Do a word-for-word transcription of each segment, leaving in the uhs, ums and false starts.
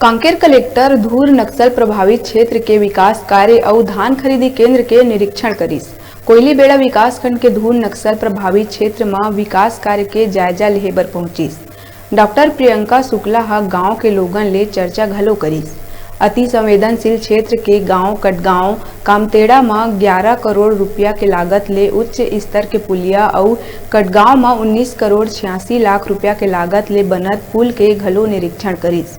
Kanker collector धूर नक्सल प्रभावित क्षेत्र के विकास कार्य अउ धान खरीदी केंद्र के निरीक्षण करिस। कोइलीबेड़ा विकासखंड के धूर नक्सल प्रभावित क्षेत्र म विकास कार्य के जायजा लेहे बर पहुंचिस। डॉक्टर प्रियंका शुक्ला ह गांव के लोगन ले चर्चा घलो करिस। अति संवेदनशील क्षेत्र के गांव कटगांव कामतेड़ा म ग्यारा करोड़ रुपया के लागत ले उच्च स्तर के पुलिया अउ कटगांव म उन्नीस करोड़ छियासी लाख रुपया के लागत ले बनत पुल के घलो निरीक्षण करिस।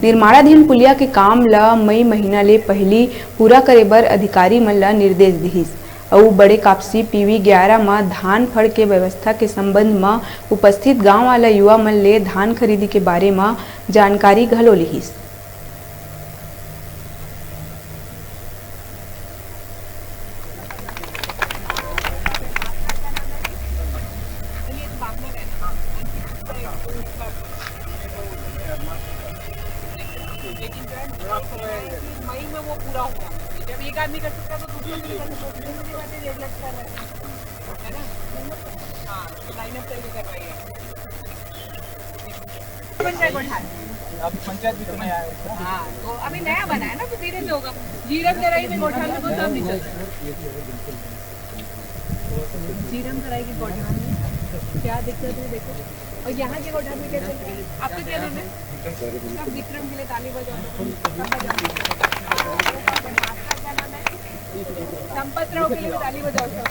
निर्माणाधीन पुलिया के काम ल मई महीना ले पहिली पूरा करे बर अधिकारी मन ल निर्देश दिहिस अउ बड़े कापसी पीवी ग्यारा म धान फड़ के व्यवस्था के संबंध म उपस्थित गांव वाला युवा मन ले धान खरीदी के बारे म जानकारी घलो लिहिस। लेकिन जो है, मई में वो पूरा होगा। जब एक आदमी कर सकता है, तो दूसरा भी कर सकता है। सीधी बात है, डेढ़ लाख का है। है ना? हाँ, तो लाइन अप करके करवाइए। बन जाए गोठान। अभी पंचायत भी तो नया है। हाँ, तो अभी नया बना है ना, तो धीरे से होगा। जीरम जराई में गोठान में कोई काम नहीं चल रहा है। जीरम जराई के गोठान में क्या दिक्कत है, देखो। और यहाँ के गोठान में क्या चल रहा है? आपका क्या नाम है? सब विक्रम के लिए ताली बजाओ। सब बजाओ। आपका क्या नाम है? संपत राव के लिए भी ताली बजाओ सब।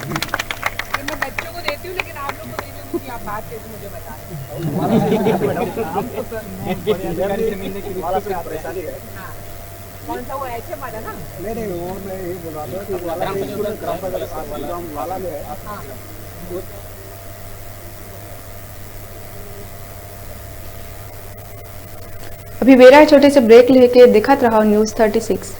ये मैं बच्चों को देती हूँ, लेकिन आप लोग को दे दूँ, क्योंकि आप बात करके मुझे बता रहे हो। हाँ। कौन सा वो एच एम वाला ना? नहीं, नहीं, वो मैं ये बोल रहा था कि वो वाला ग्राम पंचायत, ग्राम वाला में है। हाँ। अभी बेरा है छोटे से ब्रेक लेके, देखत रहो न्यूज़ थर्टी सिक्स।